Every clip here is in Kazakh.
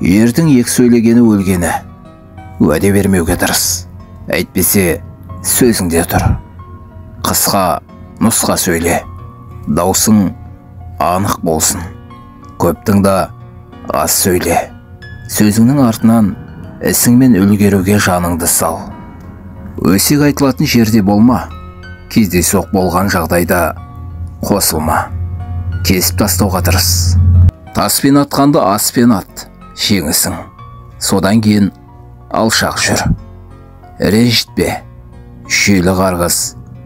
Ердің екі сөйлегені өлгені. Уәде бермеуге тырыс. Әйтпесе сөзіңде тұр. Қысқа нұсқа сөйле. Даусың анық болсын. Көп тыңда, аз сөйле. Сөзіңнің артынан ісіңмен үлгеруге жаныңды сал. Өсек айтылатын жерде болма. Кездейсоқ болған жағдайда қосылма. Кесіп тастауға тырыс. Таспен атқанды аспен ат, жеңісің. Содан кейін алшақ жүр. Ренжітпе. Шүйлі қарғыс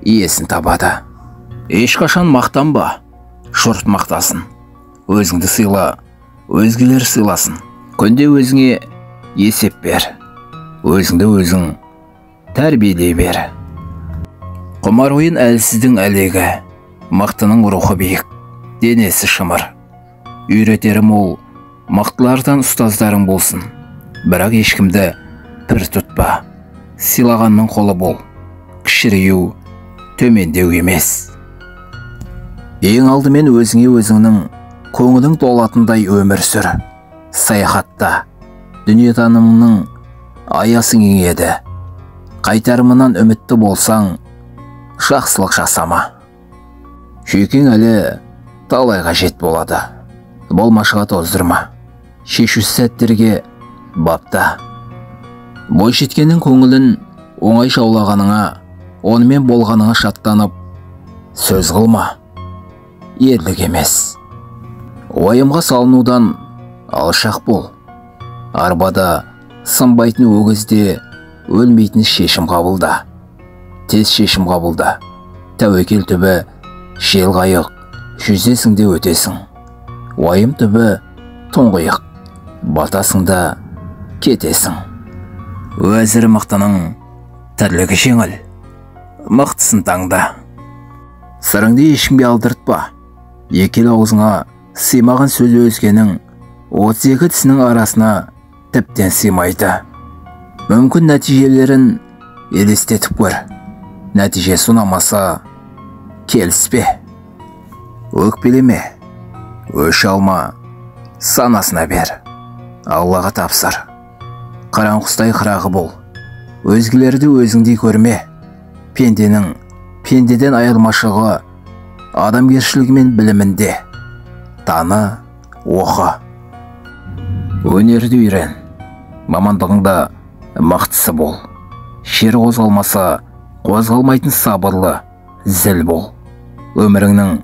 иесін табады. Ешқашан мақтанба, жұрт мақтасын. Өзіңді сыйла, өзгелер сыйласын. Күнде өзіңе есеп бер. Өзіңді өзің тәрбиелей бер. Құмар ойын әлсіздің әлегі, мықтының рухы биік, денесі шымыр. Үйретерім ол, мықтылардан ұстаздарың болсын. Бірақ ешкімді пір тұтпа. Сыйлағанның қолы бол. Кішірею, төмендеу емес. Ең алдымен өзіңе өзіңнің көңілің толатындай өмір сүр. Саяхатта дүниетанымның аясы кеңейеді. Қайтарымынан үмітті болсаң, жақсылық жасама. Жүйкең әлі талай қажет болады. Болмашыға тоздырма. Шешуші сәттерге бапта. Бойжеткеннің көңілін оңай жаулағаныңа, онымен болғаныңа шаттанып, сөз қылма. Ерлік емес. Уайымға салынудан алшақ бол. Арбада сынбайтын өгізде өлмейтін шешім қабылда. Тез шешім қабылда. Тәуекел түбі жел қайық, жүзесің де өтесің. Уайым түбі тұңғиық, батасың да кетесің. Уәзір мықтының тірлігі жеңіл. Мықтысын таңда. Сырыңды ешкімге алдыртпа. Екі ел аузыңа сыймаған сөз өзгенің 32 тісінің арасына тіптен сыймайды. Мүмкін нәтижелерін елестетіп көр. Нәтижесі ұнамаса, келіспе. Өкпелеме, өш алма, санасына бер. Аллаға тапсыр. Қыран құстай қырағы бол. Өзгелерді өзіңдей көрме. Пенденің пендеден айырмашылығы адамгершілігі мен білімінде. Таны, оқы. Өнерді үйрен. Мамандығыңда мықтысы бол. Жер қозғалмаса, қозғалмайтын сабырлы, зіл бол. Өміріңнің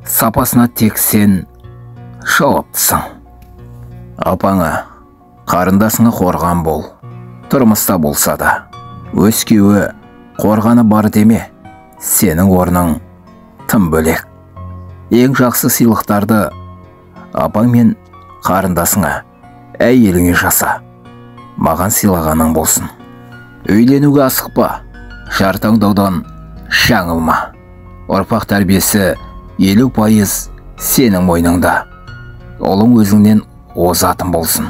сапасына тек сен жауаптысың. Апаңа, қарындасыңа қорған бол. Тұрмыста болса да, өз күйеуі қорғаны бар деме. Сенің орның тым бөлек. Ең жақсы сыйлықтарды апаң мен қарындасыңа, әйеліңе жаса. Маған сыйлағаның болсын. Үйленуге асықпа, жар таңдаудан жаңылма. Ұрпақ тәрбиесі 50% сенің мойныңда. Ұлың өзіңнен озатын болсын.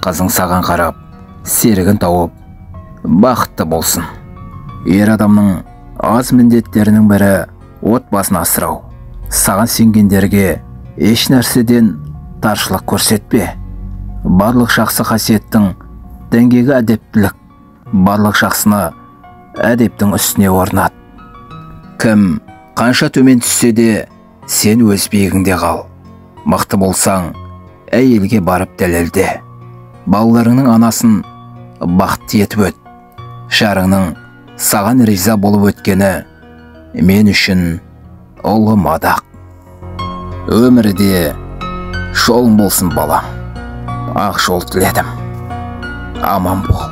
Қызың саған қарап, серігін тауып, бақытты болсын. Ер адамның аз міндеттерінің бірі отбасын асырау. Саған сенгендерге еш нәрседен таршылық көрсетпе. Барлық жақсы қасиеттің діңгегі әдептілік. Барлық жақсыны әдептің үстіне орнат. Кім қанша төмен түссе де, сен өз биігіңде қал. Мықты болсаң, әйелге барып дәлелде. Балаларыңның анасын бақытты етіп өт. Жарыңның саған риза болып өткені мен үшін ұлы мадақ. Өмірде жолың болсын балам. Ақ жол тіледім. Аман бол.